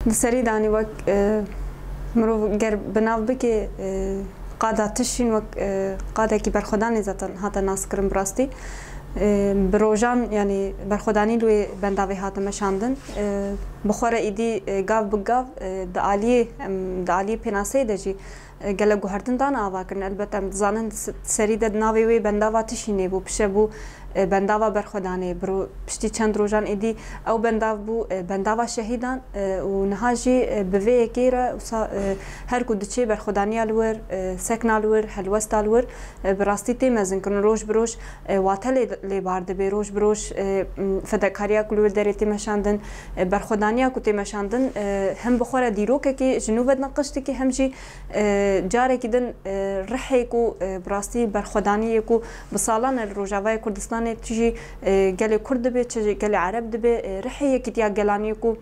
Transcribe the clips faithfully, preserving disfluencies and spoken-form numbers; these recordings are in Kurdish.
Di serî de anî wek, e, mirov ger bi nav bike, e, qada Tişîn wek, e, qadekî berxwedanê zaten hate naskirin bi rastî. E, bi rojan, yanî berxwedanî li wê bendavê hate meşandin. E, bi xwe re êdî, e, gav bi gav, e, di aliyê, em, di aliyê pênaseyê de jî, e, gelek guhertin dane avakirin. Elbet em dizanin di se-, serî de di navê wê bendava Tişînê bû, pişe bû, e, bendava berxwedanê. Biro piştî çend rojan êdî ew bendav bû, e, bendava şehîdan, e, û niha jî, e, bi vê yekê re wisa, e, her ku diçê berxwedaniya li wir, e, sekna li wir, helwesta li wir, e, bi rastî tê mezinkirin. Roj bi roj, e, wate lê, lê bar dibe. Roj bi roj, e, m, fedakariya ku li wir derê tê meşandin, e, berxwedaniya ku tê meşandin, e, hem bi xwe re dîrokekê ji nû ve niqişt dike, hem jî, e, carekî din, e, rihê ku, e, bi rastî berxwedaniyê ku bi salan e li Rojavayê Kurdistanê, çi jî, e, gelê Kurd dibe, çi jî gelê Ereb dibe, e, rihê yekîtiya gelaniyê ku,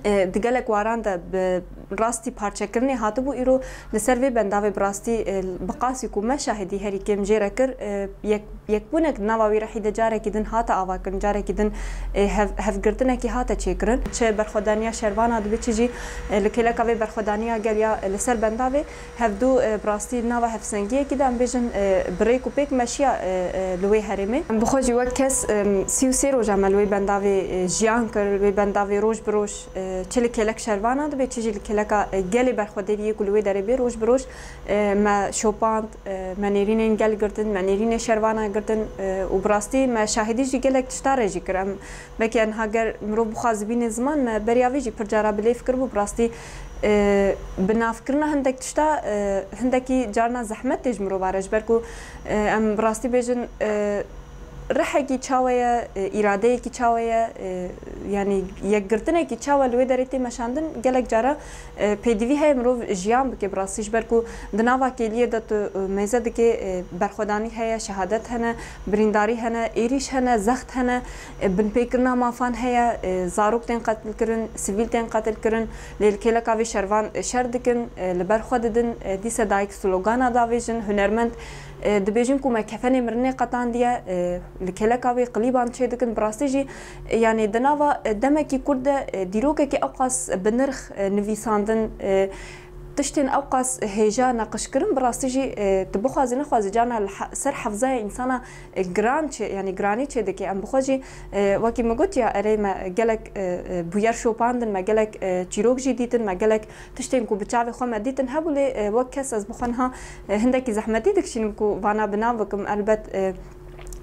e, di gelek waran de bi rastî parçekirinê hatibû, îro li ser vê bendavê bi rastî, e, bi qasî ku me şahidî herî kêm jê re kir, e, yek, yekbûnek di nava wî rihî de carekî din hate avakirin, carekî din, e, hev-, hevgirtinekî hate çêkirin. Çi berxwedaniya şervana dibe, çi jî, e, li kêleka vê berxwedaniya gel ya, e, li ser bendavê, hevdu, e, bi rastî nava hevsengiyekî de, em bêjin, e, bi rêk û pêk meşiya, e, e, li wê herêmê. Em bi xwe jî wek kes, e, sî û sê roja me li wê bendavê, e, jiyan kir, li wê bendavê roj bi roj, e, çi li kêlek şervana dibe, çi jî li kêleka, e, gelê berxwedêriyê ku li wê derê bê roj bi roj, e, me şopand, e, me nêrînên gel girtin, me nêrînê şervana girtin, e, û bi rastî me şahidî jî gelek tişta re jî kir. Em Belkî niha ger mirov bixwaze bîne ziman, me beriya vê jî pir cara bi lêv kiribû, bi rastî, e, bi navkirina hindek tişta, e, hindekî carna zehmet tê ji mirova re, ji ber ku, e, em bi rastî bêjin, e, rihekî çawa ye, e, îradeyekî çawa ye, e, yanî yekgirtinekî çawa li wê derê tê meşandin, gelek cara, e, pêdivî heye mirov jiyan bike bi rastî, ji ber ku di nava kêliyê de tu, e, mêze dikê, e, berxwedanî heye, şehadet hene, birîndarî hene, êrîş hene, zext hene, e, binpêkirina mafan heye, e, zarok tên qetilkirin, sivîl tên qetilkirin, lê li kêleka vê şervan, e, şer dikin, e, li ber xwe didin, e, dîse dayik slogana davêjin, hunermend, e, dibêjin ku me kefenê mirinê qetandiye, e, li kêleka wê qilîban çêdikin, bi rastî jî, e, yanî di nava, e, demekî kurt de, e, dîrokekî ewqas bi nirx, e, nivîsandin, e, tiştên ewqas hêja neqişkirin, bi rastî jî, e, tu bixwazî nexwazî carna li he-, ser hefzaya însana, e, giran çê, yanî giranî çêdike. Em bi xwe jî, e, wekî min gotiya, erê me gelek, e, e, bûyer şopandin, me gelek, e, çîrok jî dîtin, me gelek tiştên ku bi çavê xwe me dîtin hebû, lê, e, wek kes ez bi xwe niha, e, hindekî zehmetî dikişînim ku vana bi nav bikim. Elbet, e,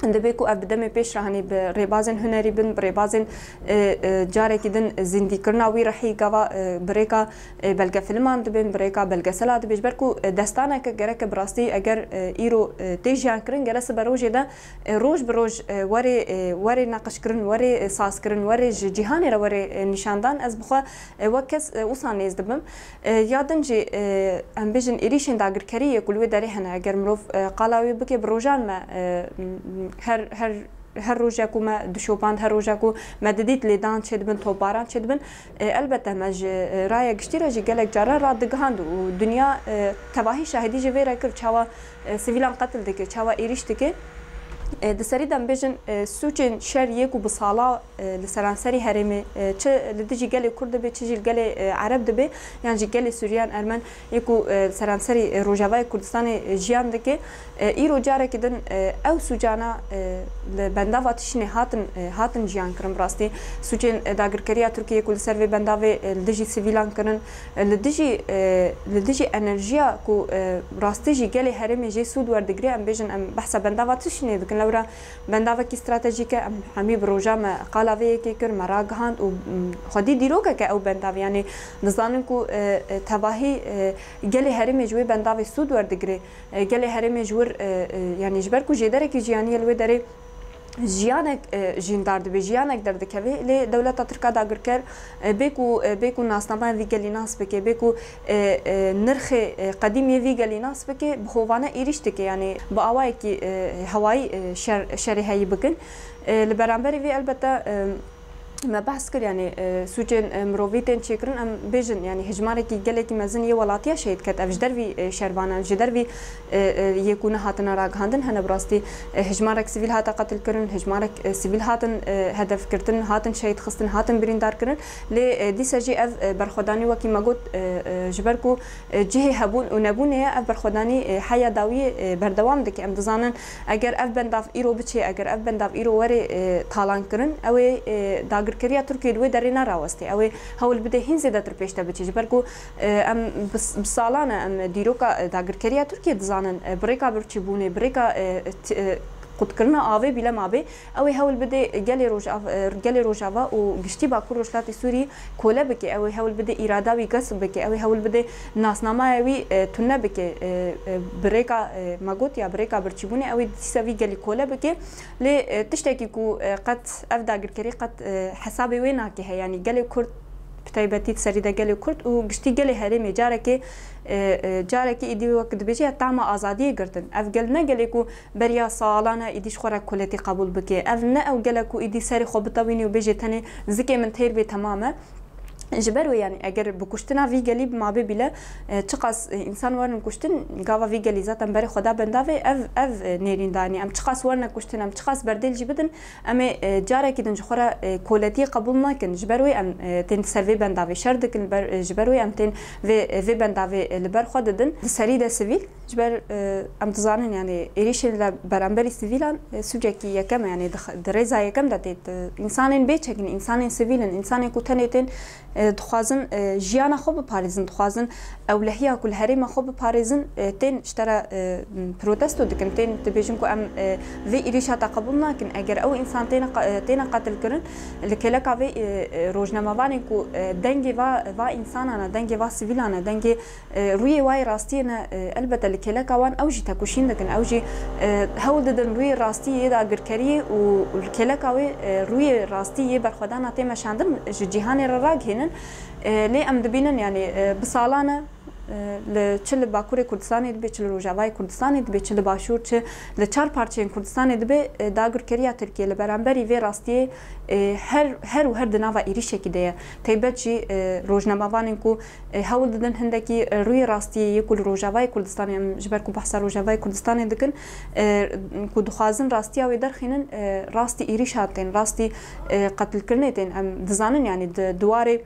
Dibê ku ev bi demê pêş re, hanî bi rêbazên hunerî bin, bi rêbazên, e, e, carekî din zîndîkirina wî rihî gava, e, bi rêka, e, belgefilman dibin, bi rêka belgesela dibê. Ji ber ku, e, destaneke gereke bi rastî eger, e, îro, e, tê jiyan kirin, gere sibe rojê de, e, roj bi roj, e, werê, e, werê neqişkirin, werê, e, sazkirin, werê ji cîhanê re werê, e, nîşandan. Ez bi xwe, e, wek kes, e, wisa nêz dibim. E, ya din jî, e, em bêjin êrîşên dagirkerî yê ku li wê derê hene, eger mirov, e, qala wê bike, bi rojan me, e, m-, m-, her, her, her roja ku me dişopand, her roja ku me didît lêdan çêdibin, topbaran çêdibin, e, elbette me ji, e, raya giştî re jî gelek caran radigihand û dinya, e, tevahî şahidî ji vê re kir, çawa, e, sivîlan qetil dike, çawa êrîş dike. E, di serî de em bêjin, e, sûcên şer yê ku bi sala e, li seranserî herêmê, e, çi li dijî gelê Kurd dibe, çi jî li gelê, e, Ereb dibe, yan jî gelê Suryan, Ermen, yê ku, e, li seranserî, e, Rojavayê Kurdistanê, e, jiyan dike, e, îro carekî din, e, ew sûcana, e, li bendava Tişînê hatin, e, hatin jiyan kirin. Bi rastî sûcên, e, dagirkeriya Tirkiyê ku li ser vê bendavê, e, li dijî sivîlan kirin, e, li dijî, e, li dijî enerjiya ku, e, rastî jî gelê herêmê jê sûd werdigire, em bêjin, em behsa bendava Tişînê dikin. Lewra Bendavekî stratejîk e, em hemî bi roja me qala vê yekê kir, me ragihand û, m, xwedî dîrokek e ew bendavê. Yanî dizanin ku, e, e, tevahî, e, gelê herêmê ji wê bendavê sûd werdigire. E, gelê herêmê ji wir, e, e, yanî ji ber ku jêderekî jiyanî ye li wê derê jiyanek, e, jîndar dibe, jiyanek derdikeve. Lê dewleta Tirk a dagirker, e, bê ku, e, bê ku nasnameya vî gelî nas bike, bê ku e, e, nirxê, e, qedîm yê vî gelî nas bike, bi hovane êrîş dike, yanî bi awayekî, e, hewayî, e, şer, şerê heyî bikin. E, li beramberî vê elbette, e, Me behs kir, yanî, e, sûcên, e, mirovî tên çêkirin, em bêjin, yanî hejmarekî gelekî mezin yê welatiya şehîd ket. Ev ji dervî, e, şervanan, ji dervî, e, e, yê ku nehatine ragihandin hene. Bi rastî, e, hejmarek sivîl hate qetilkirin, hejmarek, e, sivîl hatin, e, hedefgirtin, hatin şehîdxistin, hatin birîndarkirin. Lê, e, dîsa jî ev, e, berxwedanî wekî me got, e, e, ji ber ku, e, cihê hebûn û nebûnê ye, ev berxwedanî, e, heya dawiyê, e, berdewam dike. Em dizanin, eger ev bendav îro biçê, eger ev bendav îro were, e, talankirin, ew ê, e, dagirkeriya Tirkiyê li wê derê nerawestê. Ew ê hewl bide hîn zêdetir pêş de biçê. Ji ber ku, e, em bi, bi salan e, em dîroka, e, dagirkeriya Tirkiyê dizanin, e, bi rêka birçîbûnê, bi rêka, e, t-, e, qutkirina avê bîle mabê, ew ê hewl bide gelê Rojava, e, gelê Rojava û giştî Bakur Rojhilatê Sûrî kole bike, ew ê hewl bide îrada wî gesp bike, ew ê hewl bide nasnamaya wî, e, tune bike, e, e, bi rêka, e, me got ya bi rêka birçîbûnê, ew ê dîsa vî gelî kole bike. Lê, e, tiştekî ku, e, qet ev dagirkerî qet, e, hesabê wê nake he, yanî gelê Kurd, bi taybetî di serî de gelê Kurd û giştî gelê herêmê carekê, e, e, carekê êdî wek dibêje ya tama azadiyê girtin. Ev gel ne gelê ku beriya salan e êdî ji xwe re koletî qebûl bike. Ev ne ew gel e ku êdî serê xwe bitewînî û bêje tenê zikê min têr bê, temam e. Ji ber wê, yanî eger bi kuştina vî gelî mabê bîle, e, çiqas, e, însan werin kuştin, gava vî gelî zaten berê xwe da bendavê, ev, ev, e, nêrîn da. Yanî em çiqas werine kuştin, em çiqas berdêl jî bidin, em ê, e, carekî din ji xwe re, e, koletiyê qebûl nakin. Ji ber wê em, e, tên ser vê bendavê şer dikin, ber, e, ji ber wê em tên vê, e, vê bendavê, e, li ber xwe didin. Di serî de sivîl, ji ber, e, em dizanin, yanî êrîşên li beramberî sivîlan, e, sûcekî yekem e, yanî di, di rêza yekem de tê, di, însanên bêçek in, însanên sivîl in, însanên ku tenê tên, e, dixwazin, e, jiyana xwe biparêzin, dixwazin ewlehiya ku li herêma xwe biparêzin, e, tên ji te re, e, protesto dikin, tên dibêjin ku em, e, vê êrîşa te qebûl nakin. Eger ew însan têne qa-, e, têne qetilkirin, li kêleka vê, e, e, rojnamevanên ku, e, dengê va, va însanan e, dengê va sivîlan e, dengê, e, rûyê wa yê rastiyê ne, e, elbete li kêleka wan ew jî tekuşîn dikin, ew jî, e, hewl didin rûyê rastî yê dagirkeriyê û, û li kêleka wê, e, rûyê rastî yê berxwedana tê meşandin ji cîhanê re ragihînin. E, lê em dibînin, yanî, e, bi salan e, e, li, çi li Bakurê Kurdistanê dibe, çi li Rojavayê Kurdistanê dibe, çi li Başûr, çi li çar parçeyên Kurdistanê dibe, e, dagirkeriya Tirkiye li beramberî vê rastiyê, e, her, her û her di nava êrîşekî de ye. Taybet jî, e, rojnamevanên ku, e, hewl didin hindekî, e, rûyê rastiyê yê ku li Rojavayê Kurdistanê, em ji ber ku behsa Rojavayê Kurdistanê dikin, e, ku dixwazin rastiya wê derxînin, e, rastî êrîşa tên, rastî, e, qetilkirinê tên. Em dizanin, yanî di, di warê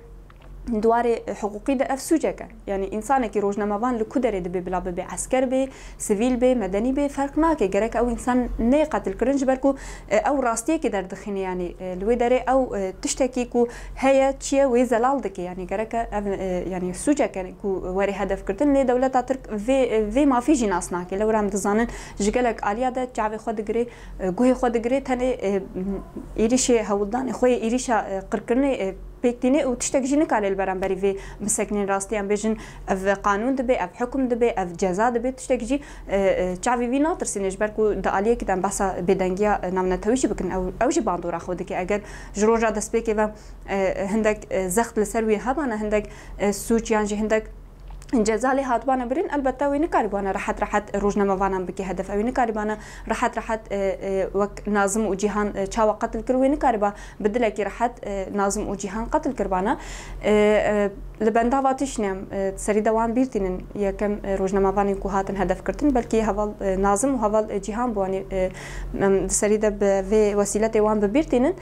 di warê hiqûqî de ev sûcek e. Yanî însanekî rojnamevan li ku derê dibe bila bibe, esker bê, sivîl bê, medenî bê, ferq nake. Gerek ew însan neyê qetilkirin, ji ber ku, e, ew rastiyekê derdixîne. Yanî, e, li wê derê ew, e, tiştekî ku heye, çi ye, wê zelal dike. Yanî gerek e ev, e, yanî sûcek e ku were hedefgirtin. Lê dewleta Tirk vê, e, vê mafî jî nas nake. Lewra em dizanin ji gelek aliya de çavê xwe digire, e, guhê xwe digire, tenê, e, êrîşê hewldanê xwe yê êrîşa, e, qirkirinê, e, pêk tîne û tiştek jî nikare li beramberî vê bisekinîn. Rastî em bêjin, ev qanûn dibe, ev hukm dibe, ev ceza dibe, tiştek jî, e, e, çavê wî natirsîne, ji ber ku di aliyekî de em behsa bêdengiya, e, navnetewî jî bikin, ew, ew jî bandora xwe dike. Eger ji roja destpêkê ve, e, hindek, e, zext li ser wî hebana, hindek, e, sûc yan jî hindek ceza lê hatibana birîn, elbette wê nikaribana rehet rehet rojnamevanan bike hedef. Ew ê nikaribana rehet rehet, e, e, wek Nazim û Cîhan, e, çawa qetil kir, wê nikariba bi dilekî rehet, e, Nazim û Cîhan qetil kiribana. E, e, li bendava tişt ne em, e, serî de wan bîr tînin, yekem, e, rojnamevanên ku hatin hedef girtin, belkî heval, e, Nazim û heval, e, Cîhan bû, yanî, e, em di serî de bi vê wesîletê wan bi bîr tînin.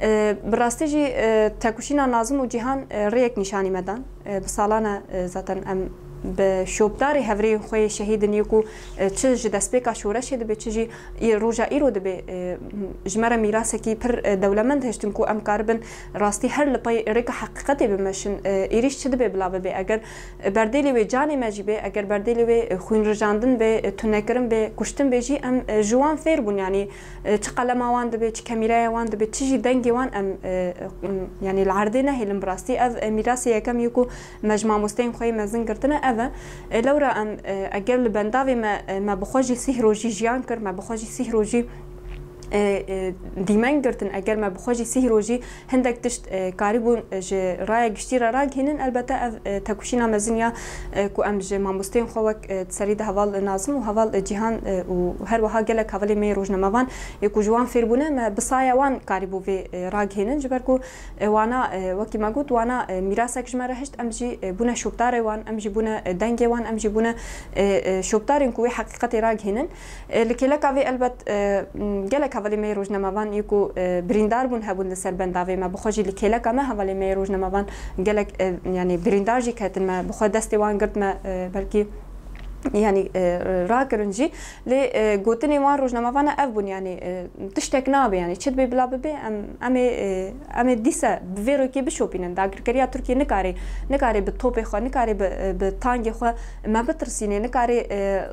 E, bi rastî jî, e, tekoşîna Nazim û Cîhan, e, rêyek nîşanî me dan. E, bi salan e, e, zaten em bi şopdarê hevrêyên xwe yê şehîd in, yê ku, e, çi ji destpêka şoreşê dibe, çi jî î-, roja îro dibe, e, ji me re mîrasekî pir, e, dewlemend hiştin ku em karibin rastî her li pey rêka heqîqetê bimeşin. E, êrîş çi dibe bila bibe? Eger, e, berdêlê wê canê me jî be, eger berdêlê wê, e, xwînrijandin be, e, tunekirin be, kuştin be jî, em, e, ji wan fêr bûn. Yanî, e, çi qelema wan dibe, çi kemîreya wan dibe, çi jî dengê wan em, e, e, yanî li erdê nehêlin bi rastî. Ev, e, mîrasê yekem yê ku me ji mamosteyên xwe yê mezin girtine, ev e. E, lewra em, e, eger li bendavê me, e, me bi xwe jî sîh rojî jiyan kir, me bi xwe jî sîh rojî e, e, dîmeng girtin, eger me bi xwe jî sîh rojî hindek tişt, e, karîbûn ji raya giştî re ragihînin, elbette ev, e, tekoşîna mezin ya, e, ku em ji mamosteyên xwe wek, e, di serî de heval Nazim û heval, e, Cîhan, e, û her wiha gelek hevalên me yê rojnamevan ê ku ji wan fêr bûne, me bi saya wan karîbû vê, e, ragihînin, ji ber ku, e, wana, e, wekî me got, wana, e, mîrasek ji me re hişt, em jî, e, bûne şopdarê wan, em jî bûne, e, dengê wan, em jî bûne, e, e, şopdarên ku wê heqîqetê ragihînin. E, li kêleka vê elbet, e, m, gelek hevalên me yê rojnamevan yê ku, e, birîndar bûn hebûn li ser bendavê me. Bi xwe jî li kêleka me hevalên me yê rojnamevan gelek, e, yanî birîndar jî ketin me. Bi xwe destê wan girt me, e, belkî, yanî, e, rakirin jî. Lê, e, gotinên wan rojnamevan ev bûn, yanî, e, tiştek nabe, yanî çi dibe bila bibe, em, em ê, e, em ê dîse bi vê rokê bişopînin. Dagirkeriya Tirkiyê nikare, nikare bi topê xwe, nikare bi, e, bi tangê xwe me bitirsînê, nikare, e,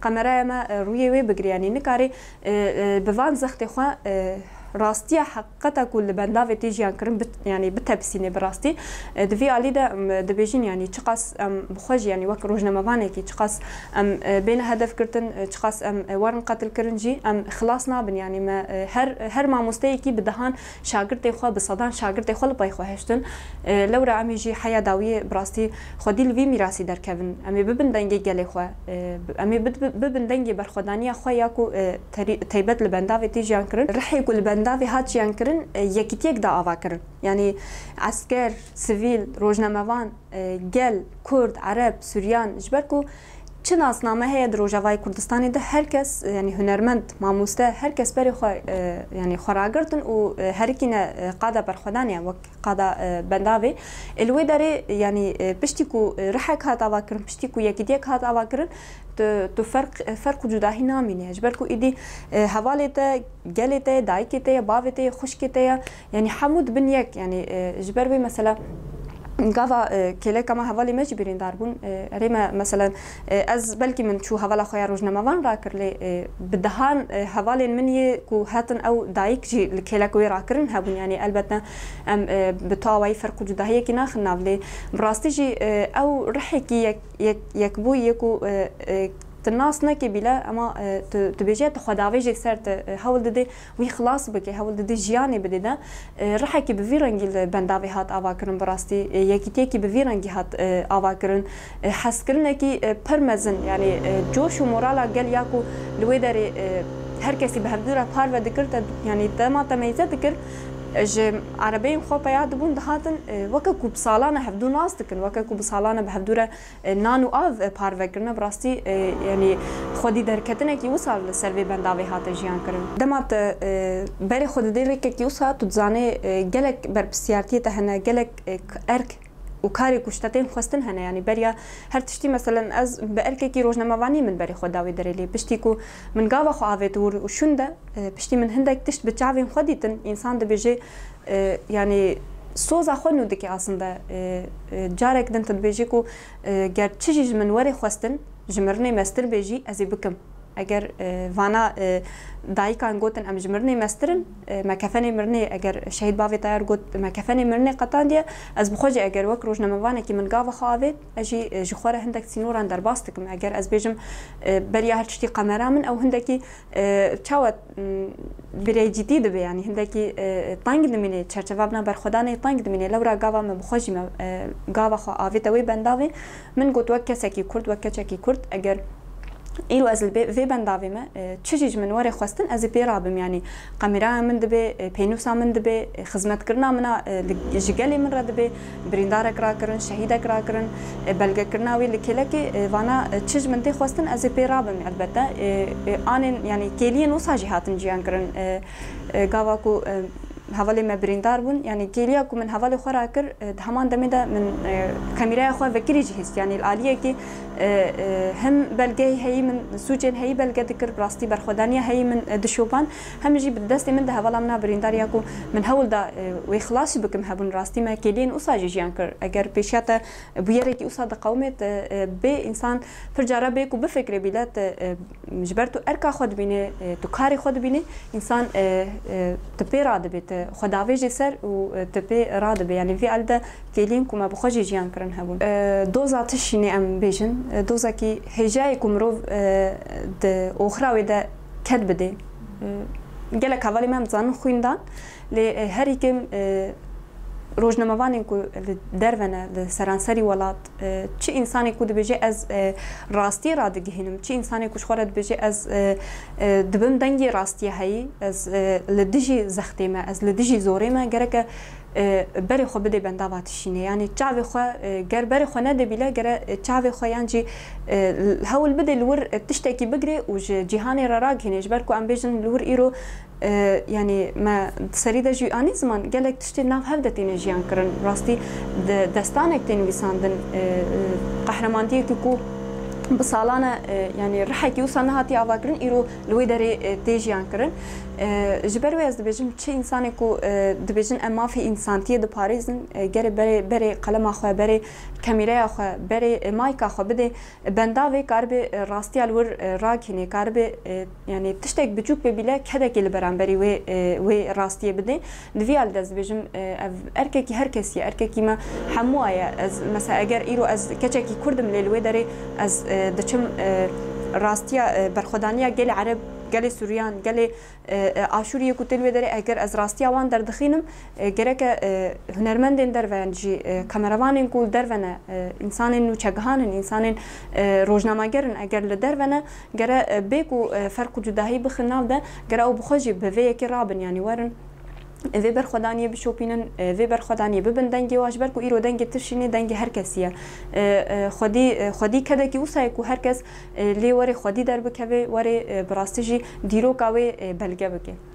qemeraya me, e, rûyê wê bigire, yanî nikare, e, e, bi van zextê xwe, e, rastiya heqîqeta ku li bendavê tê jiyan kirin, bi, yanî bitepisînê bi rastî. E, di vî alî de, em, dibêjin, yanî çiqas em bi xwe jî, yanî wek rojnamevanekî, çiqas em, e, bêne hedef girtin, e, çiqas em, e, werin qetilkirin jî, em xilas nabin, yanî me, e, her, her mamosteyekî bi dehan şagirtê xwe, bi sedan şagirtê xwe li pey xwe hiştin. E, lewra em ê jî heya dawiyê bi rastî xwedî li vî mîrasî derkevin. Em ê bibin dengê gelê xwe. E, bi-, em ê bid-, bi-, bibin dengê berxwedaniya xwe ya ku, e, terî-, teybet li bendavê tê jiyan kirin. Rihê ku li bendavê hat jiyan kirin, e, yekîtiyek da ava kirin. Yanî esker, sivîl, rojnamevan, e, gel, kurd, ereb, suryan, ji ber ku çi nasname heye di Rojavayê Kurdistanê de, her kes, e, yanî hunermend, mamoste, her kes berê xwe, e, yanî xwe ragirtin û, e, herikîne, e, qada berxwedanê wek qada, e, bendavê. E, li wê derê, yanî, e, piştî ku, e, rihek hat ava kirin, piştî ku yekîtiyek hat ava kirin, tu, tu ferq, e, ferq û cudahî namîne. Ji ber ku îdî, e, hevalê te, gelê te ye, dayikê te ye, bavê te ye, xwişkê te ye. Yanî hemû dibin yek. Yanî, e, ji ber wê mesela gava, e, kêleka me hevalê me jî birîndar bûn. E, erê me, meselen, e, ez belkî min çû hevala xwe ya rojnamevan rakir, lê, e, bi dehan, e, hevalên min yê ku hatin ew dayik jî li kêlek wê rakirin hebûn. Yanî elbette em, e, bi tu awayî ferq û cudahiyekî naxin nav, lê bi rastî jî, e, ew rihekî yek, yek, yekbûyî ye ku, e, e, tu nas neke bîle, ema, e, tu, tu bêje tu xwedavêjê ser tu, e, hewl didê wî xilas bike, hewl didê jiyanê bidê de. E, rihekî bi vî rengî li bendavê hat ava kirin bi rastî, e, yekîtiyekî bi vî rengî hat, e, ava kirin. E, hezkirinekî, e, pir mezin, yanî, e, coş û morala gel ya ku li wê derê, e, her kesî bi hevdû re parve dikir, te, yanî dema te meyze dikir, e, ji erebeyên xwe peya dibûn dihatin, e, weke ku bi salane hevdû nas dikin, weke ku bi salane bi hevdû re, e, nan û av, e, parve kirine, bi rastî, e, yanî xwedî derketinekî wisa li ser vê bendavê hate jiyan kirin. Dema te, e, berê xwe didê rêkekî wisa, tu dizanê, e, gelek berpirsiyartiyê te hene, gelek, e, k-, erk û karê ku ji te tên xwestin hene. Yanî beriya her tiştî, meselen, ez bi erkekî rojnamevanî min berê xwe da wê derê, lê piştî ku min gava xwe avêt wir û şûnde, e, piştî min hindek tişt bi çavên xwe dîtin, însan dibêje, e, yanî soza xwe nû dike aslında. E, e, carek din tu dibêjî ku, e, ger çi jî ji min were xwestin, ji mirinê mestir bê jî ez ê bikim. Eger, e, vana, e, dayikan gotin em ji mirinê mestir in, e, me kefenê mirinê, eger şehîd bavê tayar got me kefenê mirinê qetandiye, ez bi xwe jî eger wek rojnamevanekî min gava xwe avêt, ez jî, e, ji xwe re hindek sînoran derbas dikim. Eger ez bêjim, e, beriya her tiştî qemera min ew hindekî, e, çawa, m, birêcîtî dibe, yanî hindekî, e, teng dimîne, çerçeva bina berxwedanê teng dimîne. Lewra gava me bi xwe jî me, e, gava xwe avête wê bendavê. Min got, wek kesekî kurd, wek keçekî kurd, eger îro ez li bê-, vê bendavê me, e, çi jî ji min were xwestin, ez ê pê rabim, yanî qemeraya min dibe, e, pênûsa min dibe, e, xizmetkirina min a, e, li, ji gelê min re dibe, birîndarek rakirin, şehîdek rakirin, e, belgekirina wê li kêlekê, e, vana, e, çi ji min tê xwestin, ez ê pê rabim, elbette. E, e, anên, yanî kêliyên wisa jî hatin jiyan kirin. E, e, gava ku, e, hevalê me birîndar bûn. Yanî kêliya ku min hevalê xwe rakir, e, di heman demê de min, e, qemeraya xwe vekirî jî hîst. Yanî li aliyekî, e, e, hem belgeyê heyî min, sûcên heyî belge dikir, bi rastî berxwedaniya heyî min, e, dişopan, hem jî bi destê min de hevala min a birîndar ya ku min hewl da, e, wê xilas jî bikim hebûn. Rastî me kêliyên wisa jî jiyan kir. Eger pêşiya te bûyerekî wisa diqewimê, te, e, bê însan pir cara bê ku bifikre bîle, te, e, ji ber tu erka xwe dibînê, e, tu karê xwe dibînî, însan, e, e, tu pê radibê, tu xwe davêjê ser û, e, tu pê radibê. Yanî vî alî de kêliyên ku me bi xwe jî jiyan kirin hebûn. E, doza tişînê em bêjin, e, dozekî hêjayê ku mirov, e, di oxira wê de ket bidê. E, Gelek hevalê me em dizanin xwîn dan, lê, e, herî kêm, e, rojnamevanên ku li derve ne, li seranserî welat, e, çi însanê ku dibêje ez, e, rastiyê radigihînim, çi însanê ku ji xwe re dibêje ez, e, e, dibim dengê rastiyê heyî, ez, e, li dijî zextê me, ez li dijî zorê me, gereke, e, berê xwe bidê bendava tişînê. Yanî çavê xwe, e, ger berê xwe nedê bîle, gere, e, çavê xwe yan jî, e, hewl bidê li wir, e, tiştekî bigirê û ji cîhanê re ragihînê. Ji ber ku em bêjin li wir îro, e, yanî me di serî de jî anî ziman, gelek tiştê nav hev de têne jiyan kirin. Rastî de destanek tê nivîsandin, e, e, qehremantiyekî ku bi salan e, e, yanî rihekî wisa nehatiye avakirin, îro li wê derê, e, tê jiyan kirin. E, ji ber wê ez dibêjim, çi însanê ku, e, dibêjin em mafê însantiyê diparêzin, e, gere berê, berê qelema xwe, berê kamîreya xwe, berê, e, mayka xwe bidê, bendavê karibê, e, rastiya li wir, e, ragihînê, karibê, e, yanî tiştek biçûk bê bîle kedekê li beramberî wê, e, wê rastiyê bidê. Di vî alî de ez dibêjim, e, ev erkekî her kesî ye, erkekî me hemû ye. Ez, mesela eger îro ez keçekî Kurd im lê li wê derê ez, e, diçim, e, rastiya, e, berxwedaniya gelê Ereb, gelê Suryan, gelê, e, e, Aşûriyê ku tê li wê derê, eger ez rastiya wan derdixînim, e, gereke, e, hunermendên derve yan jî, e, kameravanên ku li derve ne, e, însanên nûçegihan in, însanên, e, rojnameger in, eger li derve ne, gere, e, bê ku, e, ferq û cudahî bixin nav de, gere ew bi xwe jî bi vê yekê rabin, yanî werin, e, vê berxwedaniyê bişopînin, e, vê berxwedaniyê bibin dengê wa, ji ber ku îro dengê tişînê dengê her kesî ye. E, e, xwedî, e, xwedî kedekî wisa ye ku her kes, e, lê werê xwedî derbikeve, werê, e, bi rastî jî dîroka wê, e, belge bike.